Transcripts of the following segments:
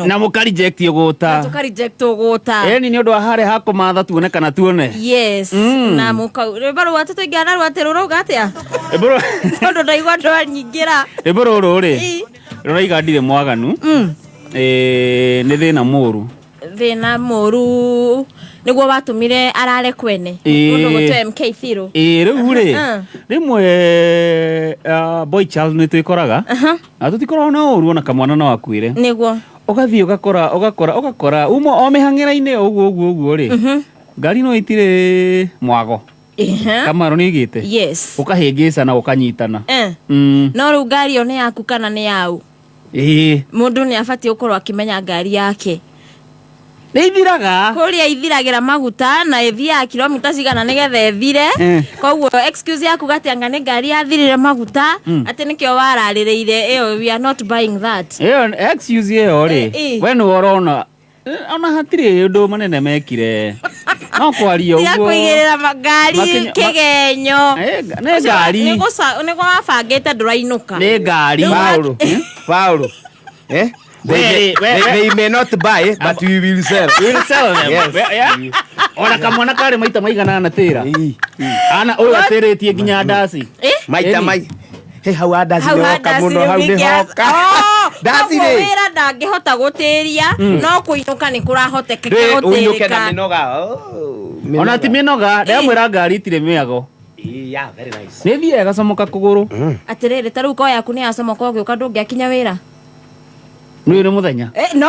Na mũka reject Na ũgũta. tũka reject ũgũta. Ĩni nĩ ũndũ wa harĩa hakũmatha tuone kana tuone. Yes. Na mũkau rwĩmbo rũu atĩ tũingĩra naruo atĩ rũrauga atĩa? Rwĩmbo Tondũ ndaigua ndwanyingĩra. Rwĩmbo rũrũ rĩ Ĩ. rũraiga ndirĩ mwaganu. Ĩ, nĩ thĩna mũru. Thĩna mũru nĩguo watũmire arare kwene. Ĩ. Mũndũ gũtwo MK Thirũ. Ĩ, rĩu rĩ rĩmwe boy child nĩ twĩkoraga na tũtikoragwo na ũru ona kamwana no akuĩre. Nĩguo. Ũgathiĩ ũgakora ũgakora ũgakora uma o mĩhang'ĩra-inĩ ũguo ũguo ũguo rĩ, ngari no itirĩ mwago. Kamaru nĩ igĩte. Yes. Ũkahĩngĩcana ũkanyitana. Eh. No rĩu ngari ĩyo nĩ yaku kana nĩ yau? Ĩĩ. Mũndũ nĩ abatiĩ gũkorwo akĩmenya ngari yake. Nĩ ithiraga. Kũrĩa ithiragĩra maguta na ĩthiaga kilomita cigana nĩgetha ĩthire. Koguo excuse yaku gatianga nĩ ngari yathirire maguta atĩ nĩkĩo wararĩrĩire ĩyo, we are not buying that. Ĩyo excuse ĩyo rĩ, Eh, eh. we nĩwe ũrona ona hatirĩ ũndũ manene mekire no kwaria Tiga ũguo. kũigĩrĩra ngari kĩgenyo. Eh, nĩ ngari. Nĩguo wabangĩte ndũrainũka. Nĩ ngari. Rĩu Paulo, Paulo. Eh? They may not buy, but we will sell. We will sell them. Yes. Yeah. Ona kamwana karĩ maita maigana anatĩra. Ana ũyũ atĩrĩtie nginya ndaci. Eh? Maita Ĩni. mai. He hau andaci Hau nĩ ha hoka ndaci mũno, rĩu hau nĩ ningĩ hoka. Oh, Ndaci koguo rĩ. wĩra ndangĩhota gũtĩria no kũinũka nĩ kũrahotekeka Rĩ, ũinũke na gũtĩrĩka. mĩnoga. Oh, mĩnoga. Ona ti mĩnoga, ndamwĩra ngari itirĩ mĩago. Yeah, very nice. Nĩ thiaga ĩgacomoka kũgũrũ. Atĩrĩrĩ, ta rĩu ko yaku nĩ yacomoka ũgĩũka ndũngĩakinya wĩra? Nĩ nĩ mũthenya. Eh, no,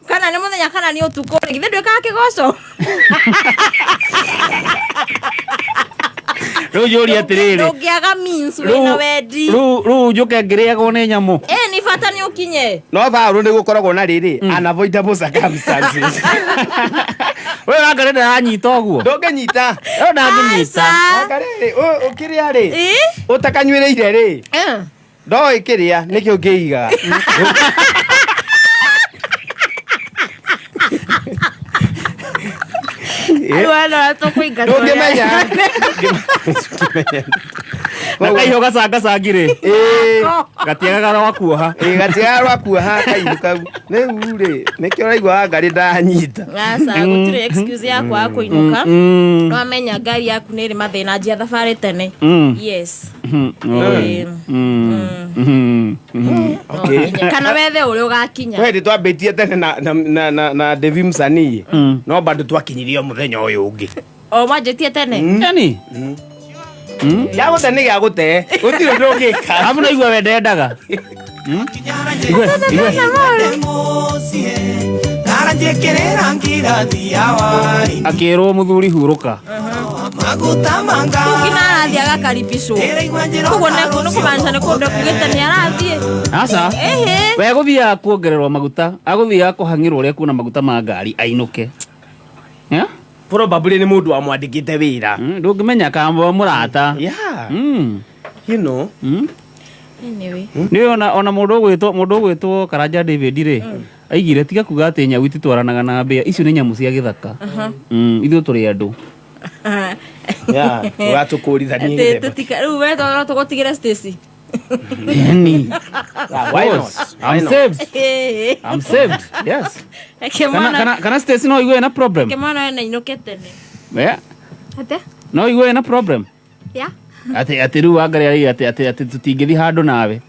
kana nĩ mũthenya kana nĩ ũtukũ rĩ, githĩ ndwĩkaga kĩgoco? Rĩu njũrie atĩrĩrĩ. Ndũngĩaga means wĩna wendi. Rĩu rĩu njũke ngĩrĩagwo nĩ nyamũ. Eh, nĩ bata nĩ ũkinye. No Paulo nĩ gũkoragwo na rĩrĩ unavoidable circumstances. We wangarĩ ndaranyita ũguo. Ndũngĩnyita. Rĩu ndangĩnyita. Aca. Wangarĩ ũkĩrĩa rĩ, Ĩ? ũtakanyuĩrĩire rĩ, Eh. ndoĩ kĩrĩa nĩkĩo ngĩigaga. Rĩu ana tũkũingatwo. Ndũngĩmenya. Na kaihũ gacangacangi rĩ. Ĩĩ. Gatiagaga rwa kuoha. Ĩĩ, gatiaga rwa kuoha kaihu kau. Rĩu rĩ, nĩkĩo ũraigua Wangarĩ ndanyita. Aca, gũtirĩ excuse ya kwaga kũinũka. Wamenya ngari yaku nĩ ĩrĩ mathĩna, anjia thabarĩ tene. Yes. Ĩĩ. Okay. Kana wethe ũrĩa ũgakinya. Kwĩ hĩndĩ twambĩtie tene na na na na, na Devi Msanii no bado twakinyirie o mũthenya ũyũ ũngĩ. O mwanjĩtie tene. Yani. Gĩa gũte nĩ gĩa gũte gũtirĩ ũndũ ũngĩka. Alafu naigua we ndendaga. Igwe, igwe. Akĩrwo mũthuri hurũka. Rĩu nginya arathiĩ agakaribicwo. Koguo nĩ kũmaanisha nĩ kũndũ kugĩte nĩ arathiĩ. Aca. Ĩhĩ. We agũthiaga kuongererwo maguta, agũthiaga kũhang'ĩrwo ũrĩa kuona maguta ma ngari ainũke. Yeah? Probably nĩ mũndũ wamwandĩkĩte wĩra. Ndũngĩmenya kana mũrata. Yeah. You know. Anyway. Nĩ ona ona mũndũ ũgwĩtwo Karanja David rĩ, aigire tiga kuga atĩ nyau ititwaranaga na mbĩa, icio nĩ nyamũ cia gĩthaka. Ithuĩ tũrĩ andũ. Yeah, ũratũkũrithania Atĩ gĩthemba. rĩu we no tũgũtigĩre Stacy. Yani. Why not? Why I'm not? saved. I'm saved. Yes. Reke Kana mwana kana Stacy no igue na problem. reke mwana we nainũke tene. Yeah. Atĩa? No igue na problem. Ya. Atĩ rĩu Wangarĩ arauga atĩ tũtingĩthiĩ handũ nawe.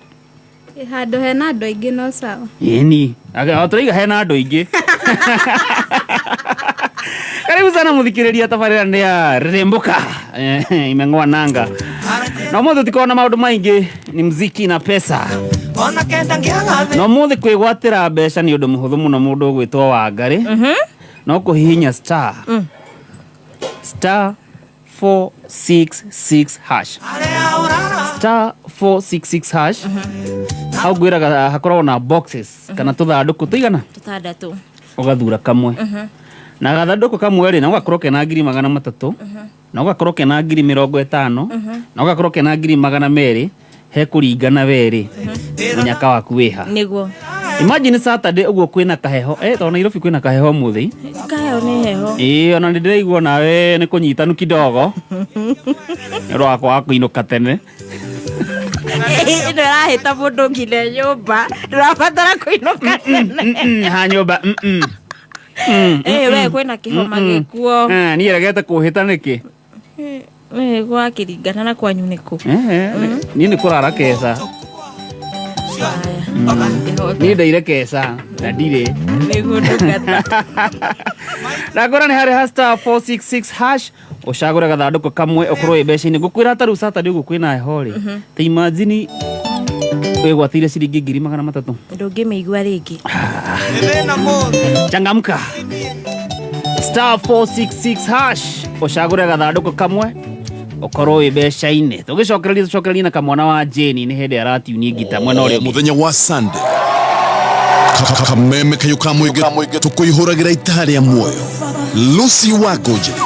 Handũ hena andũ aingĩ no sawa. Ĩni. O tũraiga hena andũ aingĩ. Karibu sana mũthikĩrĩria, tabarĩra nĩ ya Rĩrĩmbũka. Imeng'oa nanga. Na ũmũthĩ tũtikoragwo na maũndũ maingĩ, ni mziki na pesa. Na ũmũthĩ kwĩgwatĩra mbeca nĩ ũndũ mũhũthũ mũno mũndũ ũgwĩtwo Wangarĩ. No kũhihinya star 466 hash, star 466 hash. Hau ngwĩraga hakoragwo na boxes kana tũthandũkũ tũigana? Tũtandatũ. Ũgathura kamwe na gathandũkũ kamwe rĩ, na ũgakorwo kena 300,000, na ũgakorwo kena 50,000, na ũgakorwo kena 200,000. He kũringana werĩ mũnyaka waku wĩha. Nĩguo. Imagine Saturday ũguo kwĩna kaheho, tondũ Nairobi kwĩna kaheho ũmũthĩ. Kaheho nĩ heho. Ĩĩ, ona nĩ ndĩraigua nawe nĩ kũnyitanu kidogo nĩ ũndũ wa kwaga kũinũka tene. Ĩno ĩrahĩta mũndũ nginya nyũmba, ndũrabatara kũinũka tene. Ha nyũmba. Ĩ we kwĩna kĩhoma gĩkuo. Eh, niĩ regete kũhĩta nĩkĩ? Ĩ gwakĩringana na kwanyu nĩkũ? Eh, niĩ nĩ kũrara keca. Niĩ ndaire keca na ndirĩ. Nĩguo ndungata. Ndakora nĩ harĩ ha star 466 hash, ũcagũre gathandũkũ kamwe ũkorwo wĩ mbeca-inĩ. Ngũkwĩra ta rĩu Saturday ũguo kwĩna heho rĩ, ta imagine wĩgwatĩire ciringi 300,000. Ndũngĩmĩigua rĩngĩ. Changamka, star 466 hash, ũcagũre gathandũkũ kamwe ũkorwo wĩ mbeca-inĩ. Tũgĩcokereria tũcokererie na kamwana wa Jane, nĩ hĩndĩ aratiunie ngita mwena ũrĩa ũngĩ. Muthenya wa Sunday, Kameme Kayo ka Mũingĩ, tũkũihũragĩra itaha rĩa muoyo, Lucy Wangũnjĩri.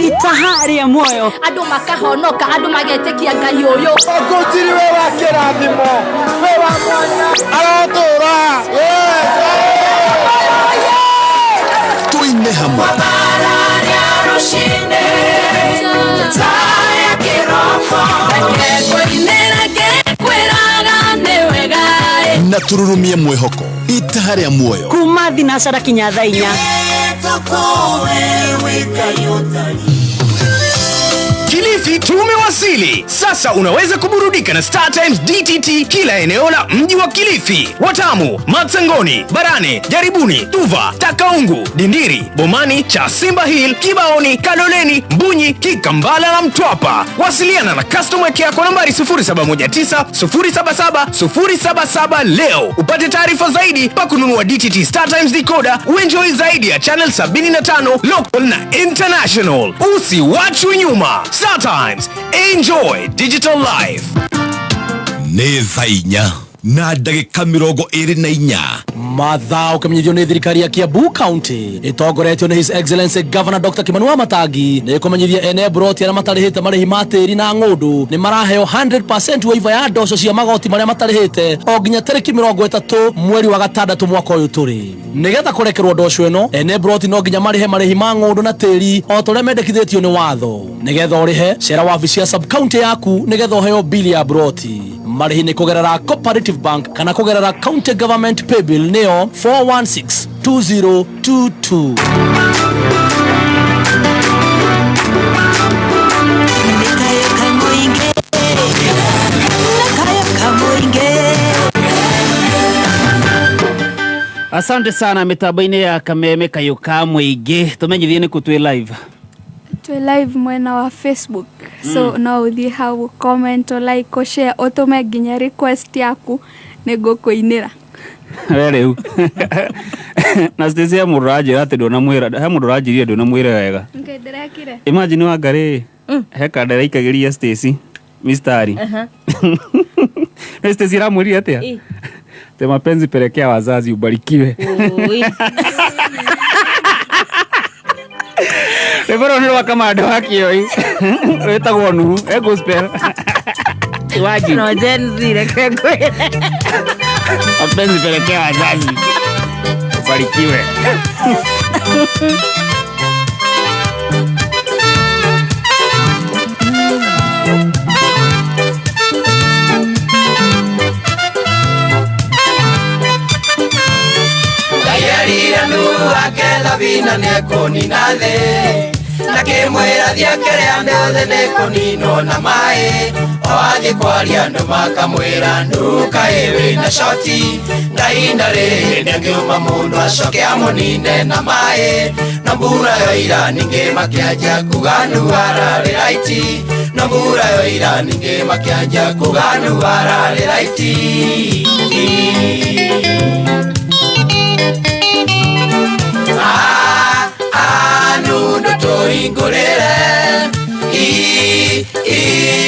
Itaha rĩa muoyo. Andũ makahonoka, andũ magetĩkia Ngai ũyũ. Ngũnjiri, we wa kĩrathimo, we wa mwanya, arotũra. Tũine hamwe. Na tũrurumie mwĩhoko, itaha rĩa muoyo. Kuma thinacara kinya thaa 4. Kilifi tumewasili. Sasa unaweza kuburudika na Star Times DTT kila eneo la mji wa Kilifi. Watamu, Matsangoni, Barane, Jaribuni, Tuva, Takaungu, Dindiri, Bomani, cha Simba Hill, Kibaoni, Kaloleni, Mbunyi, Kikambala na Mtwapa. Wasiliana na customer care kwa nambari 0719 077 077 leo upate taarifa zaidi pa kununua DTT Star Times decoder, uenjoy zaidi ya channel 75 local na international. Usiwachwe nyuma. Star Times, enjoy digital life. Nĩ thaa 4:24. Mathaa ũkĩmenyithio nĩ thirikari ya Kiambu County ĩtongoretio nĩ His Excellency Governor Dr. Kimani Wamatangi, nĩ ĩkũmenyithia ene mburoti arĩa matarĩhĩte marĩhi ma tĩri na ng'ũndũ nĩ maraheo 100% waiver ya ndoco cia magoti marĩa matarĩhĩte o nginya tarĩki 30 mweri wa gatandatũ mwaka ũyũ tũrĩ. Nĩgetha kũrekerwo ndoco ĩno, ene mburoti no nginya marĩhe marĩhi ma ng'ũndũ na tĩri o ta ũrĩa mendekithĩtio nĩ watho. Nĩgetha ũrĩhe, cera wabici ya sub county yaku nĩgetha ũheo bili ya mburoti. Marĩhi nĩ kũgerera Cooperative Bank kana kũgerera County Government Paybill nĩyo 416 2022. Asante sana mitambo-inĩ ya Kameme Kayo ka Mũingĩ. Tũmenyithie nĩ kũ twĩ live. Twĩ live mwena wa Facebook, so no ũthiĩ hau, comment, like, share, ũtũme nginya request yaku, nĩ ngũkũinĩra. We rĩu na Stacy, he mũndũ ũranjĩra atĩ ndũnamwĩra, he mũndũ ũranjĩrire ndũnamwĩra wega. Okay, ndĩrekire. Imagine Wangarĩ he kanda ĩraikagĩria Stacy mistari. Nĩ Stacy ĩramwĩrire atĩa? Ĩ. Te mapenzi pelekea wazazi ubarikiwe. Ui. Rwĩmbo rũrũ nĩ rwa Kamande wa Kĩoi rwĩtagwo Nuhu, e gospel. Imagine. No Gen Z, reke ngwĩre. Mapenzi pelekea wazazi ubarikiwe. Ngai erire Nuhu ake thabina nĩekũnina thĩ, na kĩmwĩra thiĩ akere andũ othe nĩkũninwo na maĩ. O athiĩ kwaria andũ makamwĩra, Nuhu kaĩ wĩna coti, Ngai ndarĩ hĩndĩ angiuma mũndũ acoke amũnine na maĩ. No mbura yoira ningĩ makĩanjia kuga Nuhu ararĩ raiti, no mbura yoira ningĩ makĩanjia kuga Nuhu ararĩ raiti. Nundu tũhingũrĩre, i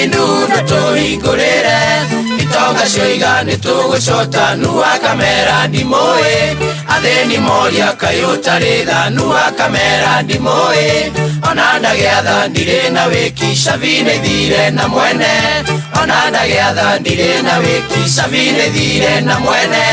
nundu tũhingũrĩre, itonga cioiga nĩ tũgũcota, Nuhu akamera ndimũĩ, athĩni moria kaĩ ũtarĩ tha, Nuhu akamera ndimũĩ, ona ndagĩatha ndirĩ na wĩki, cabi nĩ thire na mwene, ona ndagĩatha ndirĩ na wĩki, cabi nĩ thire na mwene.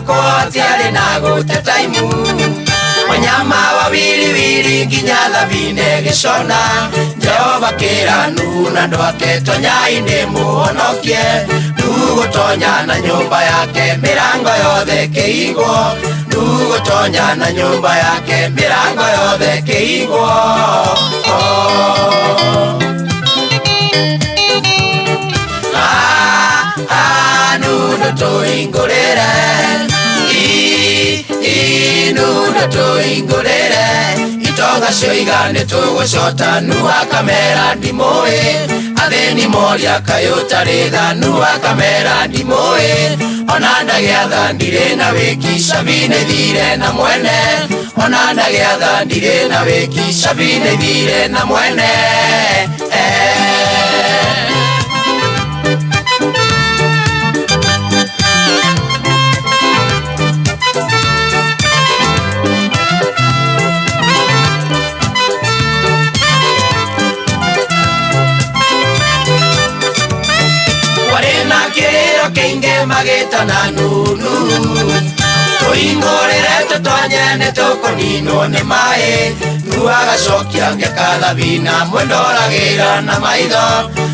gwakwa tiarĩ na gũte taimu wanyama wawiliwili nginya thabine gĩcona Jehova kĩra Nuhu na andũ ake tonyai-inĩ mũhonokie Nuhu gũtonya na nyũmba yake mĩrango yothe ĩkĩhingwo Nuhu gũtonya na nyũmba yake mĩrango yothe ĩkĩhingwo. Nuhu ndũtũhingũrĩre Nuhu ndũtũhingũrĩre itonga cioiga nĩtũgũcota Nuhu akamera ndimũĩ athĩni moria kaĩ ũtarĩ tha Nuhu akamera ndimũĩ ona ndagĩatha ndirĩ na wĩki Sabina ithire na mwene ona ndagĩatha ndirĩ na wĩki Sabina ithire na mwene. Kĩrĩro kĩingĩ magĩtana Nuhu tũhingũrĩre tũtonye nĩtũkũninwo nĩ maĩ Nuhu agacokia ngeka Thabina mwĩndoragĩra na maitho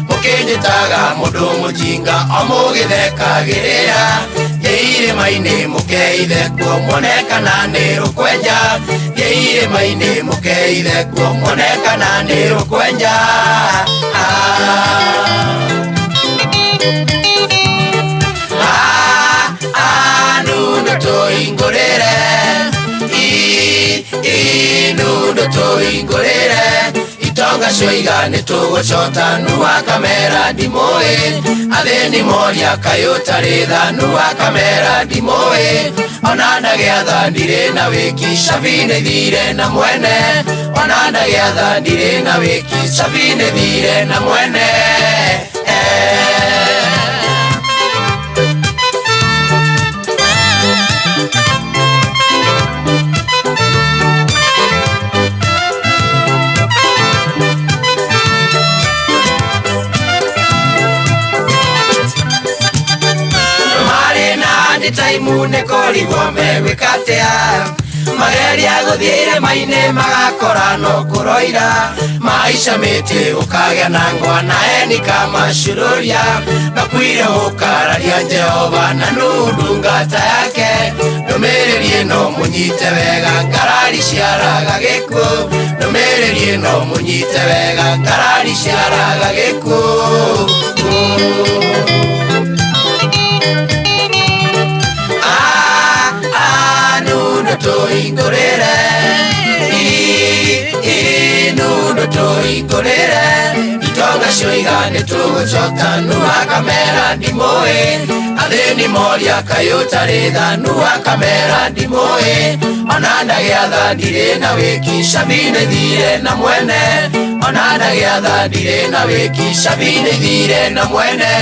mũkĩnjĩtaga mũndũ mũjinga o mũgĩthekagĩrĩra thiĩ irĩma-inĩ mũkeithe kuo muone kana nĩ rũkwenja thiĩ irĩma-inĩ mũkeithe kuo muone kana nĩ rũkwenja. Nuhu ndũtũhingũrĩre Nuhu ndũtũhingũrĩre itonga cioiga nĩtũgũcota Nuhu akamera ndimũĩ athĩni moria kaĩ ũtarĩ tha Nuhu akamera ndimũĩ ona ndagĩatha ndirĩ na wĩki Sabina ithire na mwene ona ndagĩatha ndirĩ na wĩki Sabina ithire na mwene. Taimu nĩkũrigwo megwĩka atĩa mageria gũthiĩ irĩma-inĩ magakora no kũroira maicamĩtie gũkagĩa na ngwa na eni kamacururia makuire gũkararia Jehova na Nuhu ndungata yake ndũmĩrĩri ĩno mũnyite wega ngarari ciaraga gĩkuũ ndũmĩrĩri ĩno mũnyite wega ngarari ciaraga gĩkuũ. Nuhu ndũtũhingũrĩre Nuhu ndũtũhingũrĩre itonga cioiga nĩtũgũcota Nuhu akamera ndimũĩ athĩni moria kaĩ ũtarĩ tha Nuhu akamera ndimũĩ ona ndagĩatha ndirĩ na wĩki Sabina ithire na mwene ona ndagĩatha ndirĩ na wĩki Sabina ithire na mwene.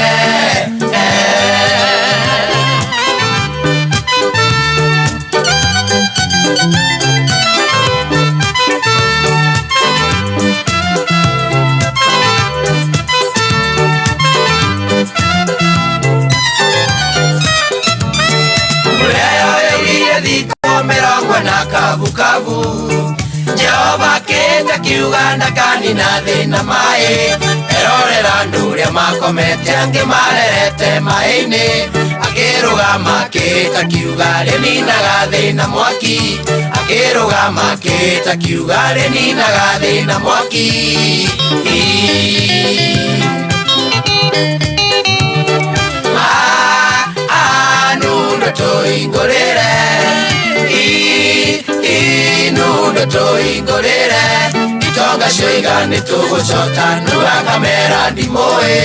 Mĩrongo na kavukavu Jehova kĩta kiuga ndakanina thĩ na maĩ erorera andũ ũrĩa makomete angĩ marerete maĩ-inĩ akĩrũgama akĩĩta kiuga rĩninaga thĩ na mwaki akĩrũgama akĩĩta kiuga rĩninaga thĩ na mwaki. Nuhu ndũtũhingũrĩre Nuhu ndũtũhingũrĩre itonga cioiga nĩtũgũcota Nuhu akamera ndimũĩ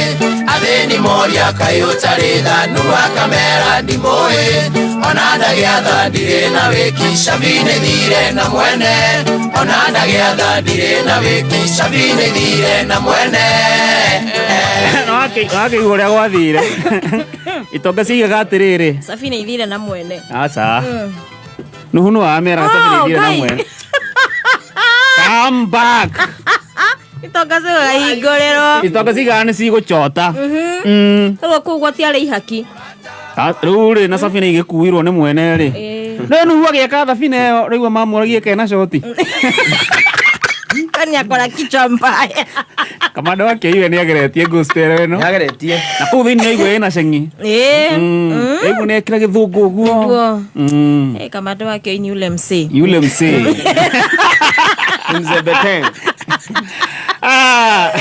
athĩni moria kaĩ ũtarĩ tha Nuhu akamera ndimũĩ ona ndagĩatha ndirĩ na wĩki Sabina ithire na mwene ona ndagĩatha ndirĩ na wĩki Sabina ithire na mwene. Wakĩigua ũrĩa gwathire itonga ciigaga atĩrĩrĩ Sabina ithire na mwene aca Nuhu no amera Sabina ithire na mwene. Come back itonga cigahingũrĩrwo itonga cigaga nĩ cigũcota. Koguo kũu gwatiarĩ ihaki. Rĩu rĩ na sabina igĩkuirwo nĩ mwene rĩ. No Nuhu agĩaka thabina ĩyo rĩu mamũragie kena shoti. Kwani akora kichwa mbaya. Kamanda wake iwe nĩ ageretie gospel ĩno. Nĩageretie. Na kũu thĩinĩ aigua ĩna cengi. Aigua nĩ ekĩra gĩthũngũ ũguo. Eh, kamanda wake ni yule msee. Yule msee. Mzee Beteng. Ah.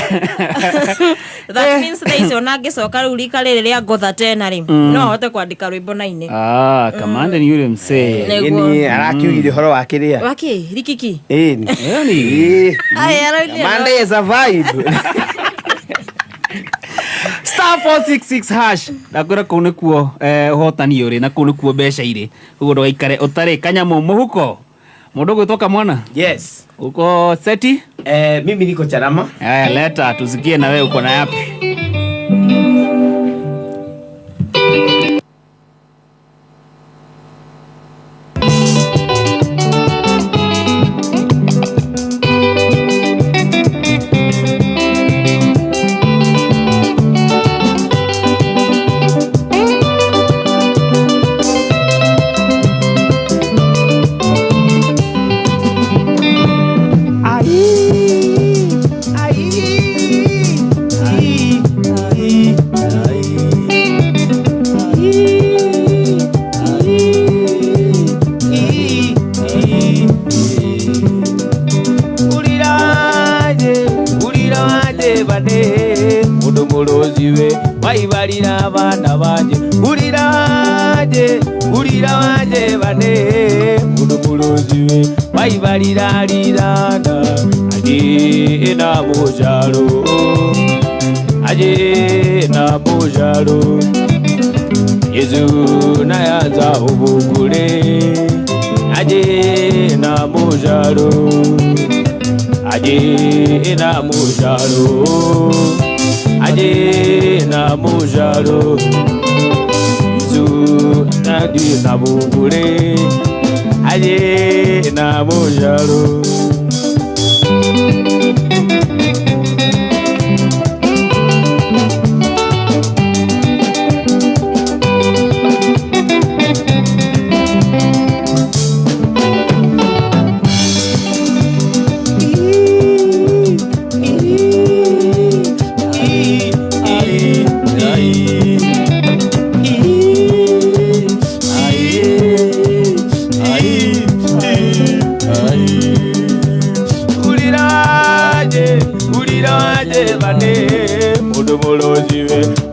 That means thaa icio ona angĩcoka rĩu rika rĩrĩ rĩa ngotha tena rĩ, no ahote kwandĩka rwĩmbo na-inĩ. Ah, kamanda ni yule msee. Nĩguo. Ĩni arakiugire ũhoro wa kĩrĩa. Waki, rikiki. Ĩni. Yaani. Aya, araugire Kamanda is a vibe. Star 466 hash. Ndakwĩra kũu nĩkuo ũhotani ũrĩ na kũu nĩkuo mbeca irĩ. Ũguo ndũgaikare ũtarĩ kanyamũ mũhuko. Mũndũ ũgwĩtwo Kamwana? Yes. Uko seti? Mimi niko Charama. Haya, leta tusikie na wewe uko na yapi. Waibalira abaana banje uliraje ulira wanje bane mundu mulozi we waibalira lirana aje na mujalo aje na mujalo Yesu nayanza ubugule aje na mujalo aje na mujalo aje na mujalo Yesu nadi na bugule aje na mujalo.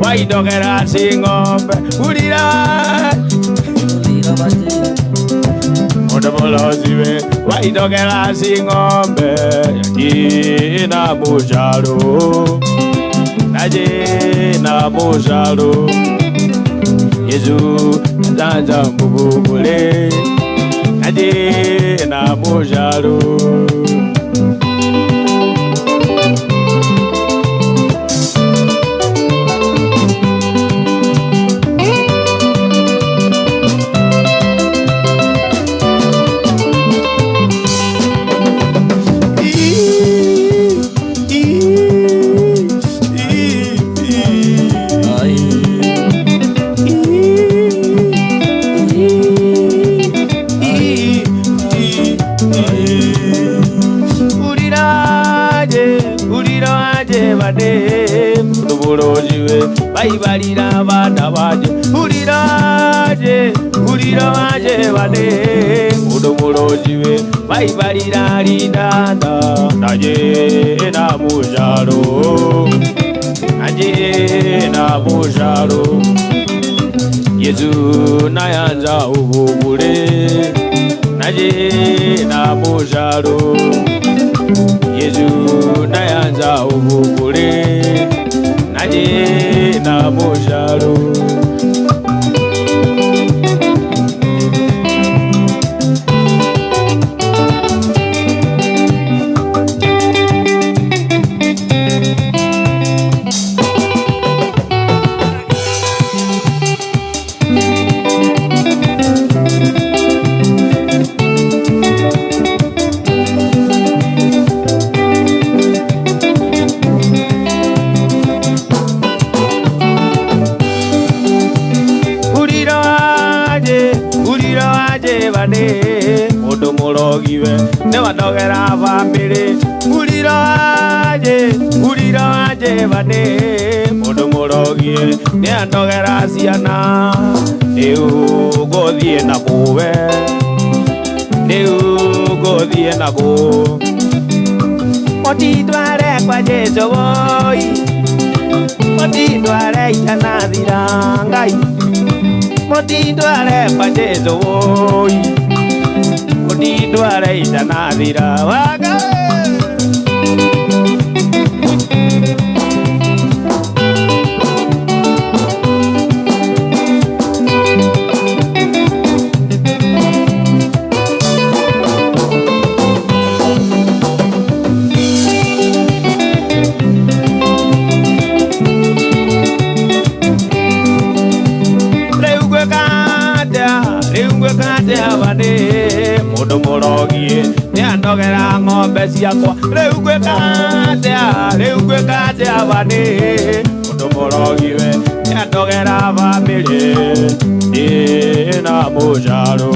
Waidogera sing'ombe ulira mundu mulozi we waidogera sing'ombe yajina mujalo najina mujalo Yesu nzanza mubugule najina mujalo. Baibalira abaana banje uliraje ulira wanje bane mundu mulozi we baibalira linana naje na mujalo naje na mujalo Yesu nayanza ubugule naje na mujalo Yesu nayanza ubugule naje na mujalo. Nĩwandogera bamĩrĩ Urira wanje bane Mũndũ mũrogie nĩandogera ciana Rĩu ngũthiĩ na kũwe Rĩu ngũthiĩ na kũ Mũtindware kwa Jesũ woi Mũtindware itanathira Ngai Mũtindware kwa Jesũ woi Mũtindware itanathira Waga Mũndũ mũrogie nĩandogera ng'ombe ciakwa Rĩu ngwĩka atĩa bane Mũndũ mũrogie we nĩandogera bamĩrĩ Ndĩna mũcaro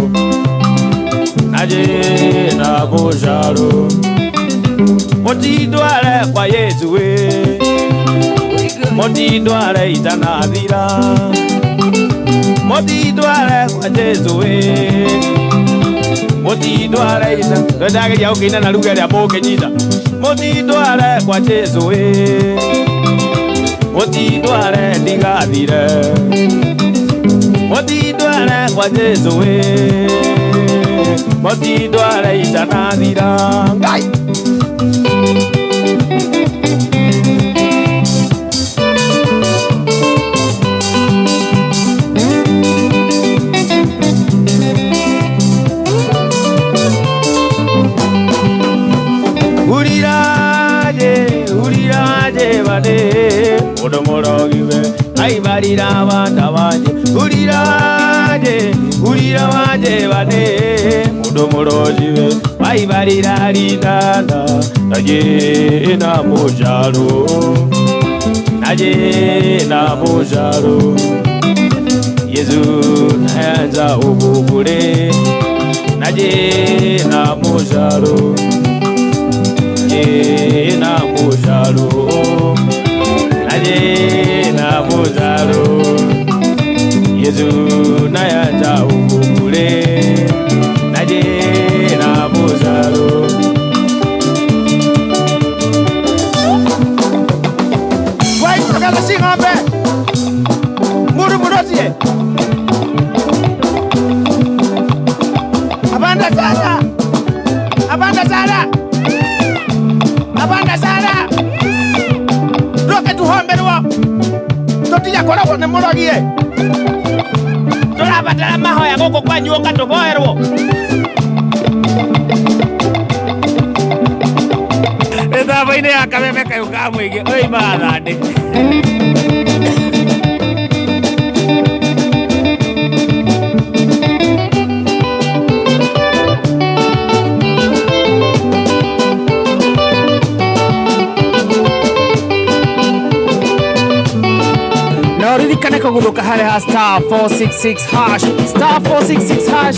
na ndĩna mũcaro Mũtindware kwa Yesu we Mũtindware itanathira Mũtindware kwa Jesu we Mũtindware ita twendageria gũkĩina na ruga ĩrĩa mũngĩnyita Mũtindware kwa Jesu we Mũtindware ndigathire Mũtindware kwa Jesu we Mũtindware itanathira Ngai Mũndũ mũrogi we aibarira abana banje Urira wanje bane Mũndũ mũrogi we aibarira rinana Naje na mũjaro Naje na mũjaro Yesu nayanza ububure Naje na mũjaro Naje na mũjaro Naje na muzaro Yesu nayanja ubukule Naje na muzaro Wai kala singombe Muru murozie Abanda sana Abanda sana Abanda sana Roke tuhomberwo Tutigakoragwo nĩ mũrogie Tũrabatara mahoya gũkũ kwanyu ũka tũhoerwo Mĩtambo-inĩ ya kameme kayũ ka mũingĩ oimaga thandĩ Ririkane kũgũthũka harĩ ha star 466 hash star 466 hash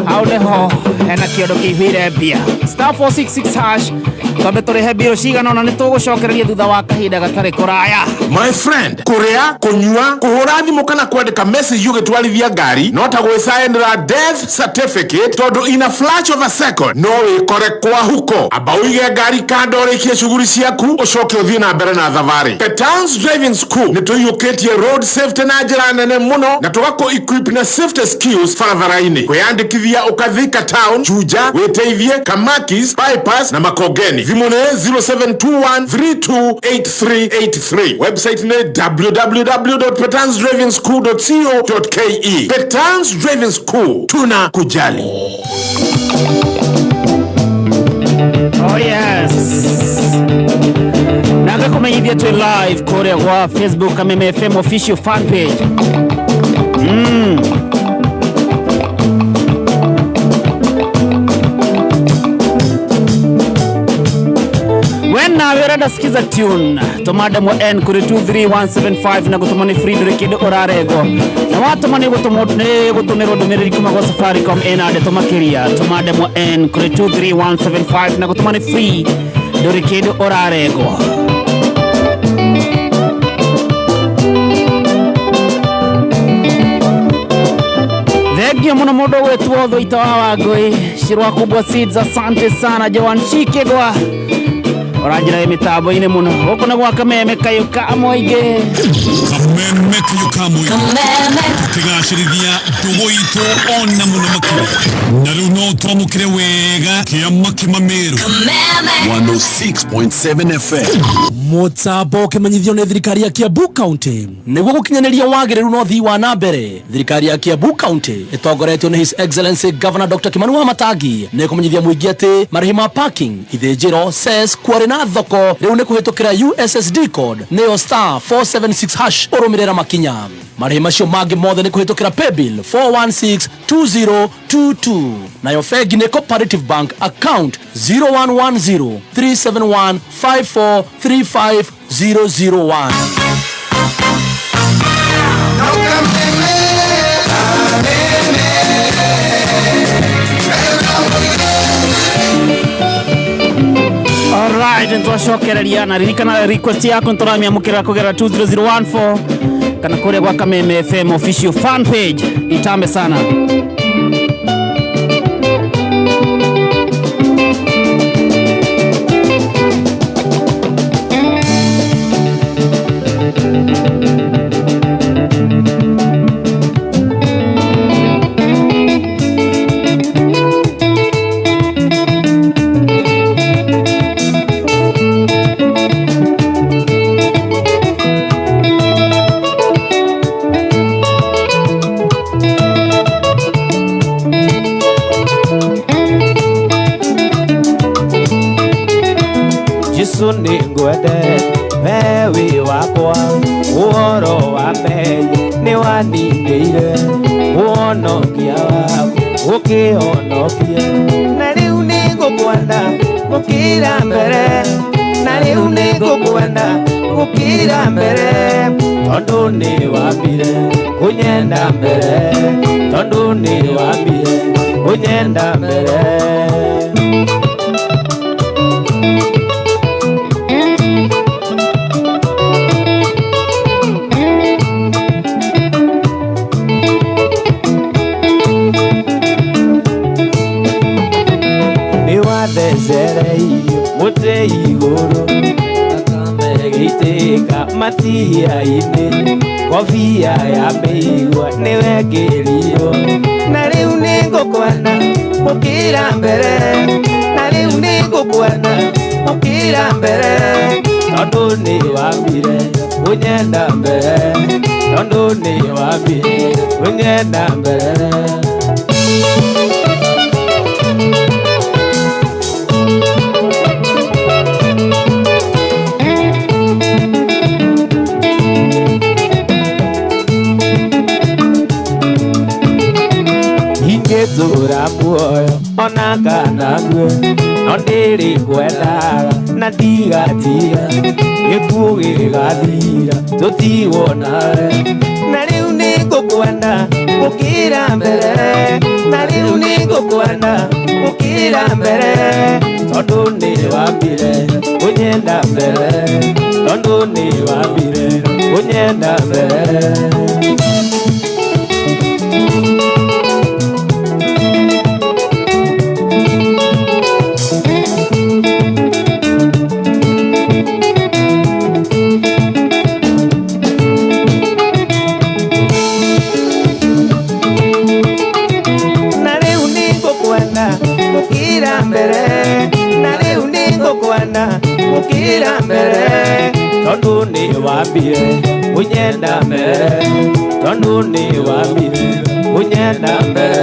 hau nĩho hena kĩondo kĩihũire mbia star 466 hash twambe tũrĩhe mbirũ cigana ũna nĩ tũgũcokereria thutha wa kahinda gatarĩ kũraya. My friend, kũrĩa, kũnyua, kũhũra thimũ kana kwandĩka message ũgĩtwarithia ngari no ta gwĩcaĩnĩra death certificate tondũ in a flash of a second no wĩkore kwa huko. Amba ũige ngari kando ũrĩkie shughuli ciaku ũcoke ũthiĩ na mbere na thabarĩ. Petans Driving School nĩ tũiyũkĩtie road safety na njĩra nene mũno na tũgakũ equip na safety skills barabara-inĩ. Kwĩyandĩkithia ũkathika town, Juja, Wĩteithie, Kamakis, Bypass na Makongeni. Thimũ nĩ 0721328383. Website nĩ www.petansdrivingschool.co.ke. Petans Driving School, tuna kujali. Oh yes. Nagakumenyithia twĩ live kũrĩa gwa Facebook Kameme FM official fan page. Wena wĩra Rada sikiza tune toma ndemwa N kuri 23175 na gutuma ni free nduri kindu uraregwo na watuma ni gutumwo ni gutumirwo ndumiriri kuma gwa Safaricom ina ndeto makiria. Toma ndemwa N kuri 23175 na gutuma ni free nduri kindu uraregwo. Thengiũ mũno mũndũ ũgwĩtwo Thũita wa Wangũi Shirwa Kubwa Seeds, asante sana Joan Shikigwa ũranjĩra mĩtambo-inĩ mũno gũkũ nĩ gwa Kameme kayũ ka mũingĩ. Kameme kayũ ka mũingĩ tũkĩgacĩrithia ndũgũ itũ ona mũno makĩria na rĩu no twamũkĩre wega kĩama kĩmamĩrũ 106.7 FM. Mũtambo ũkĩmenyithio nĩ thirikari ya Kiambu County nĩguo gũkinyanĩria wagĩrĩru na ũthii wa na mbere. Thirikari ya Kiambu County ĩtongoretio nĩ His Excellency Governor Dr. Kimani Wamatangi nĩ kũmenyithia mũingĩ atĩ marĩhi ma parking, ithĩnjĩro, cess, quarry na thoko rĩu nĩ kũhĩtũkĩra USSD code nĩyo star 476 hash ũrũmĩrĩra makinya. Marĩhi macio mangĩ mothe nĩ kũhĩtũkĩra paybill 4162022 nayo bengi nĩ Cooperative Bank account 0110 371 5435001. Alright, ntwacokereria na ririkana request yaku ntũramĩamũkĩra kũgerera 20014 kana kũrĩa gwa Kameme FM official fan page. Itambe sana. Jesu nĩngwende we wĩ wakwa ũhoro wa mehia nĩwaninĩire ũhonokia waku ũkĩhonokia na rĩu nĩngũkwenda gũkĩra mbere na rĩu nĩngũkwenda gũkĩra mbere tondũ nĩwambire kũnyenda mbere tondũ nĩwambire kũnyenda mbere. Nĩwathecereirio mũtĩ igũrũ thakame ĩgĩitĩka matia-inĩ kobia ya mĩigua nĩwekĩrirwo na rĩu nĩngũkwenda gũkĩra mbere na rĩu nĩngũkwenda gũkĩra mbere tondũ nĩwambire kũnyenda mbere tondũ nĩwambire kũnyenda mbere. Ingĩtũra muoyo ona kana ngue no ndĩrĩkwendaga na ndigatiga gĩkuũ gĩgathira tũtigwo nawe na rĩu nĩngũkwenda gũkĩra mbere na rĩu nĩngũkwenda gũkĩra mbere tondũ nĩwambire kũnyenda mbere tondũ nĩwambire kũnyenda mbere. Na rĩu nĩngũkwenda gũkĩra mbere na rĩu nĩngũkwenda gũkĩra mbere tondũ nĩwambire kũnyenda mbere tondũ nĩwambire kũnyenda mbere.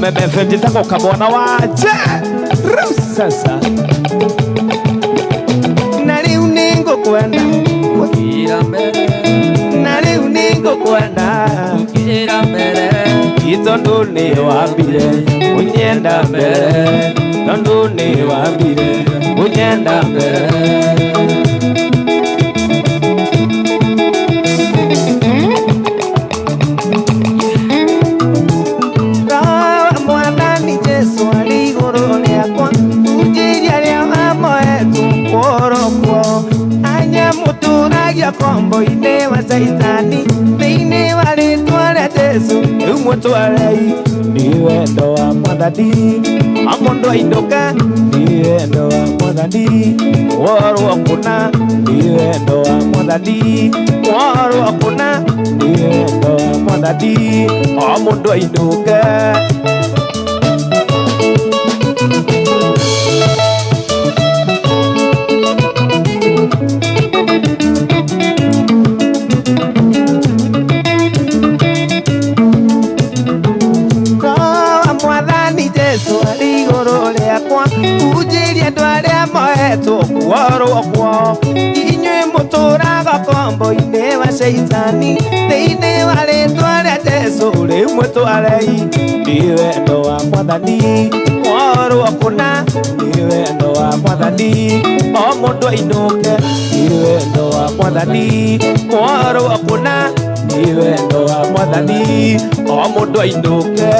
Kameme FM njĩtagwo Kamwana wa Nje. Rĩu sasa na rĩu nĩngũkwenda gũkĩra mbere, na rĩu nĩngũkwenda gũkĩra mbere, tondũ nĩ wambire ũnyenda mbere, tondũ nĩ wambire ũnyenda mbere. Mwathani Jesũ arĩ igũrũ rĩakwa, hunjĩria arĩa mamoetwo kũrokwo, anyamũtũragia kombo-inĩ wa Caitani, thĩinĩ wa rĩtwa rĩa Jesũ rĩu mũtwarei. Nĩ wendo wa Mwathani o mũndũ ainũke, nĩ wendo wa Mwathani worwo kũna, nĩ wendo wa Mwathani worwo kũna, nĩ wendo wa Mwathani o mũndũ ainũke. Mwathani Jesũ arĩ igũrũ rĩakwa, hunjĩria andũ arĩa moetwo kuorwo kwao, inyuĩ mũtũraga kombo-inĩ wa Caitani, thĩinĩ wa rĩtwa rĩa Jesũ rĩu mũtwarei. Nĩ wendo wa Mwathani worwo kũna, nĩ wendo wa Mwathani o mũndũ ainũke, nĩ wendo wa Mwathani worwo kũna, nĩ wendo wa Mwathani o mũndũ ainũke.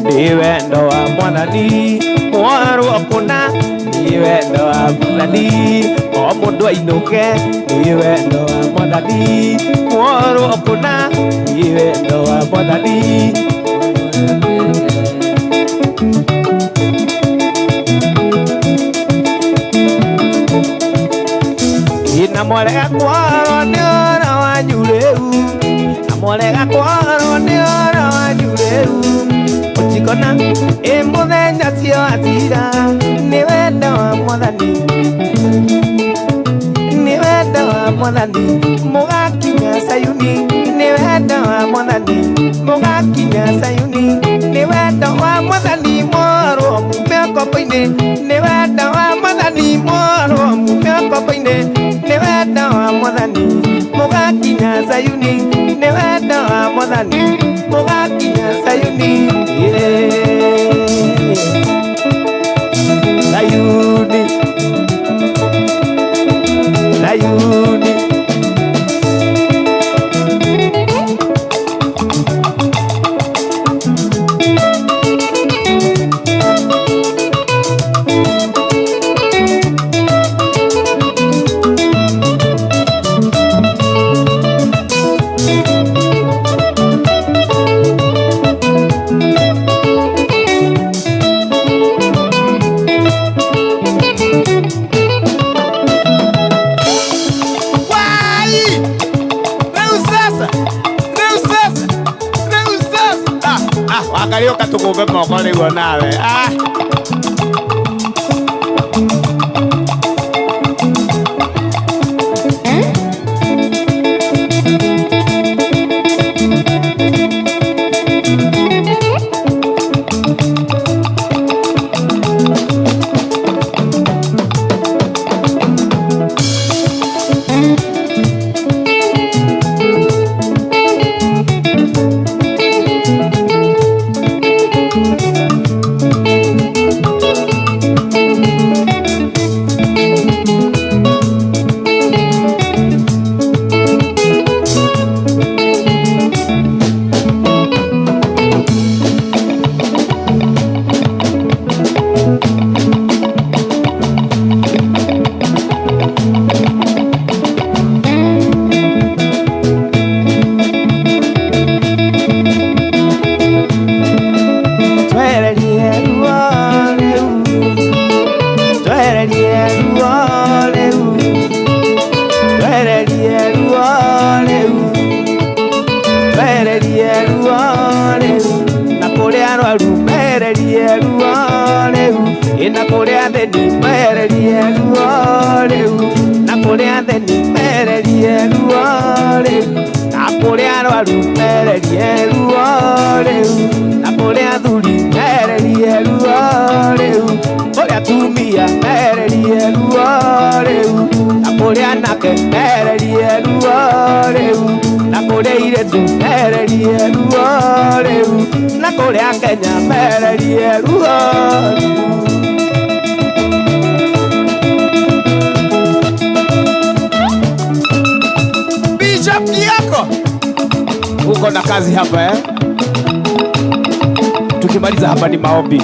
Nĩ wendo wa Mwathani worwo kũna, nĩ wendo wa Mwathani o mũndũ ainũke, nĩ wendo wa Mwathani worwo kũna, nĩ wendo wa Mwathani. Na mwarega kworwo nĩ ũhoro wanyu rĩu, na mwarega kworwo nĩ ũhoro wanyu rĩu, ũtikona ĩ mũthenya cio atira, nĩ wendo wa Mwathani, nĩ wendo wa Mwathani mũgakinya Sayuni, nĩ wendo wa Mwathani mũgakinya Sayuni, nĩ wendo wa Mwathani mworwo mume kobo-inĩ, nĩ wendo wa Mwathani mworwo mume kobo-inĩ, nĩ wendo wa Mwathani mũgakinya Sayuni, nĩ wendo wa Mwathani mũgakinya Sayuni. Sayuni, Sayuni. Wakarioka tũkũmbe moko nĩguo nawe. rĩu na kũrĩ arwaru mehererie ruo rĩu na kũrĩ athĩni mehererie ruo rĩu na kũrĩ athĩni mehererie ruo rĩu na kũrĩ arwaru mehererie ruo rĩu na kũrĩ athuri mehererie ruo rĩu kũrĩ atumia mehererie ruo rĩu na kũrĩ anake mehererie ruo rĩu na kũrĩ airĩtu mehererie ruo rĩu na kũrĩ akenya mehererie ruo rĩu. Bishop Kioko, uko na kazi hapa eh? Tukimaliza hapa ni maombi.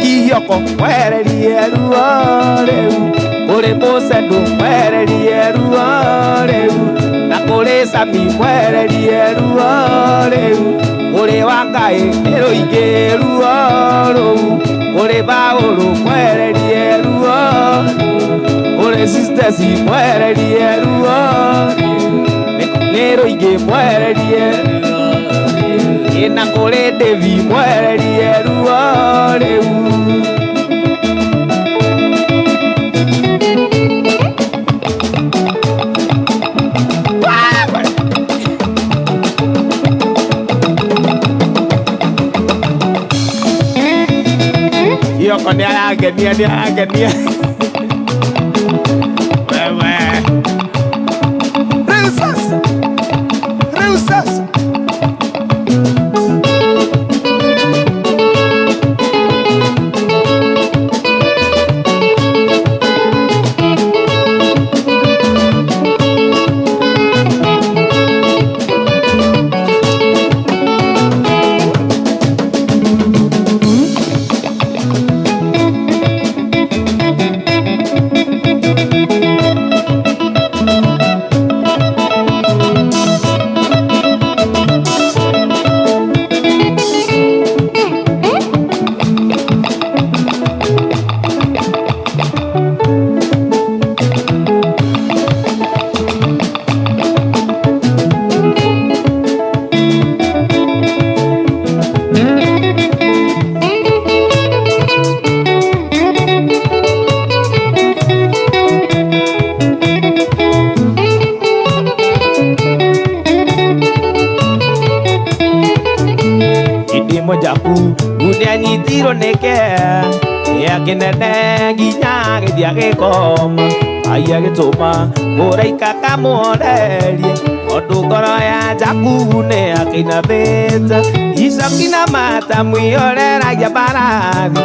Kioko mwererie ruo rĩu kũrĩ Mũcendu mwererie ruo rĩu na kũrĩ Sami mwererie ruo rĩu kũrĩ Wangai nĩ rũingĩ ruo rũu kũrĩ Paũlũ mwererie ruo kũrĩ Sisters mwererie ruo nĩ rũingĩ mwererie na kũrĩ Devi mwererie ruo rĩu. Kioko nĩ arangenia nĩ arangenia. Wewe. Rĩu sasa. Rĩu sasa. Nĩanyitirwo nĩ kĩeha kĩnene nginya agĩthiĩ agĩkoma Ngai agĩtũma mũraika kamũhorerie tondũ ngoro ya Jakubu nĩakĩinamĩte icoki na mata mwĩhoreragia mbarathi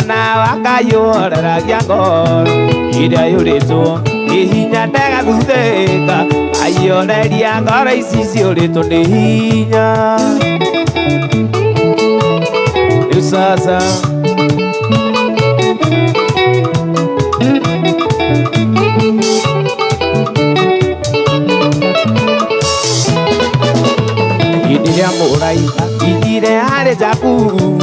na Wangai ũhoreragia ngoro ĩrĩa yũrĩtwo nĩ hinya ndegathuthĩka aihoreria ngoro ici ciũrĩtwo nĩ hinya. Sasa hĩndĩ ĩrĩa mũraika kinyire harĩ Jakubu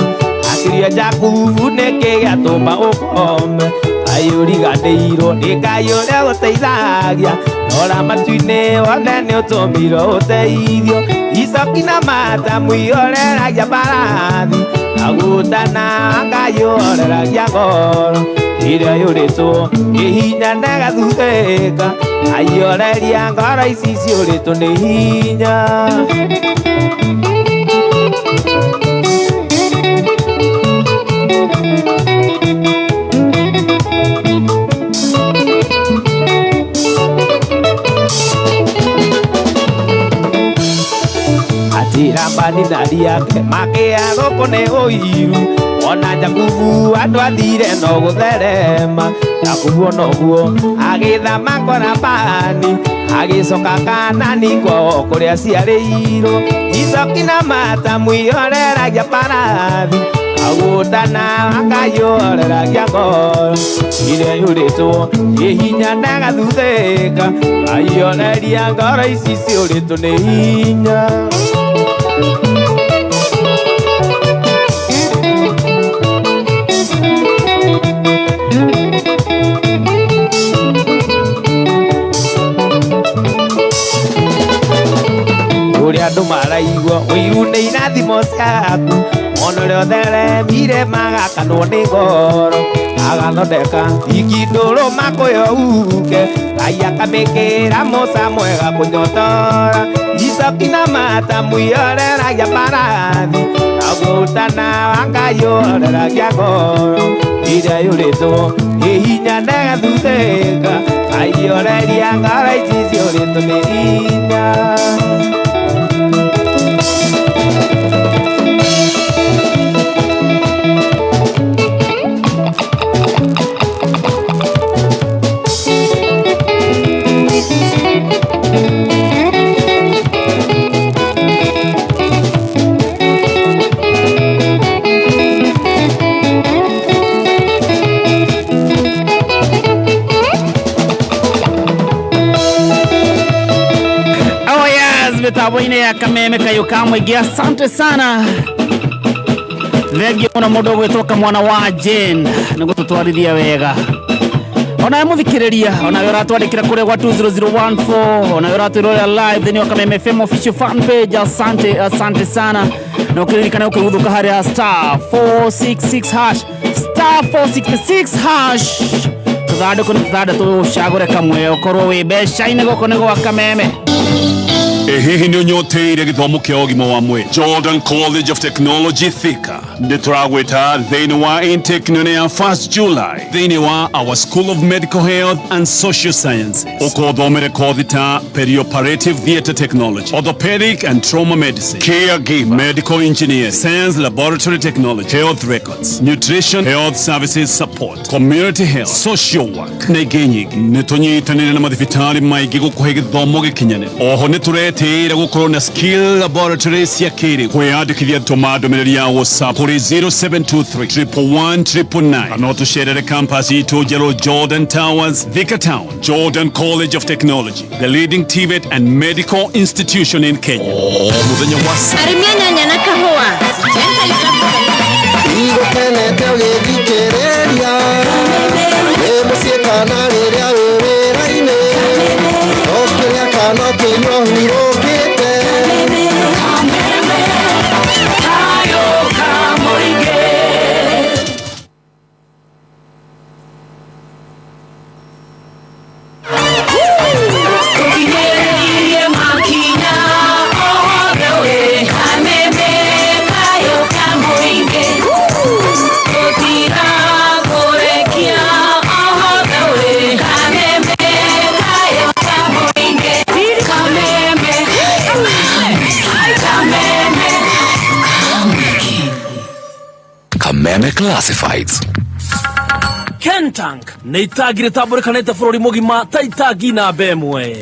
akĩria Jakubu nĩkĩ gĩatũma ũkome Ngai ũriganĩirwo nĩ Ngai ũrĩa ũgũteithagia rora matu-inĩ wone nĩ ũtũmĩirwo ũteithio icoki na mata mwĩhoreragia mbarathi agutana Ngai ũhoreragia ngoro ĩrĩa yũrĩtwo nĩ hinya ndegathuthĩka aihoreria ngoro ici ciũrĩtwo nĩ hinya. Atĩ Labani na ariake makĩa gũkũ nĩ ũiru ona Jakubu andũ athire no gũtherema Jakubu onoguo agĩthama kwa Labani agĩcoka Kanani kwao kũrĩa aciarĩirwo icoki na mata mwĩhoreragia mbarathi agutana Ngai ũhoreragia ngoro ĩrĩa yũrĩtwo nĩ hinya ndegathuthĩka aihoreria ngoro ici ciũrĩtwo nĩ hinya. Andũ maraigua ũiru nĩ irathimo ciaku Ona ũrĩa ũtheremire magakanwo nĩ ngoro Agathondeka ikindũrũ makũyũ uke Ngai akamĩkĩra mũca mwega kũnyotora Icoki na mata mũihoreragia mbarathi Naguo ũtana wa Ngai ũhoreragia ngoro Iria yũrĩtwo ĩ hinya ndĩgathuthĩka Ngai horeria ngoro ici ciũrĩtwo nĩ hinya. Mitambo-inĩ ya Kameme Kayũ ka Mũingĩ, asante sana. Thengiũ mũno mũndũ ũgwĩtwo Kamwana wa Jane nĩ gũtũtwarithia wega. Onawe mũthikĩrĩria, onawe ũratwandĩkĩra kũrĩa gwa 20014, onawe ũratwĩrorera live thĩinĩ wa Kameme FM official fan page, asante, asante sana. Na ũkĩririkana ũkĩguthũka harĩa star 466 hash, star 466 hash, tũthandũkũ nĩ tũthandatũ ũcagũre kamwe ũkorwo wĩ mbeca-inĩ gũkũ nĩ gwa Kameme. Hihi nĩ ũnyoteire gĩthomo kĩa ũgima wa mwĩrĩ? Jordan College of Technology Thika nĩ tũragwĩta thĩinĩ wa intake nene ya 1st July thĩinĩ wa our School of Medical Health and Social Sciences. Ũkothomere kothi ta perioperative theatre technology, orthopedic and trauma medicine, caregiver, medical engineering, science laboratory technology, health records, nutrition, health services support, community health, social work na ingĩ nyingĩ. Nĩ tũnyitanĩire na mathibitarĩ maingĩ gũkũhe gĩthomo gĩkinyanĩru. Oho nĩ tũretĩĩra gũkorwo na skill laboratory cia kĩrĩu. Kwĩyandĩkithia tũma ndũmĩrĩri ya WhatsApp kũrĩ 0723 111 999 kana ũtũcerere campus itũ njerũ Jordan Towers, Thika Town. Jordan College of Technology, the leading TVET and medical institution in Kenya. O mũthenya wa Arĩmi a nyanya na kahũa. Igũkenete ũgĩthikĩrĩria wĩ mũciĩ kana rĩrĩa wĩ wĩra-inĩ ũkĩrĩa kana ũkĩnyua ũhurũkĩte. Kameme Classifieds. Kentank nĩ itangi rĩtambũrĩkanĩte bũrũri mũgima ta itangi namba ĩmwe.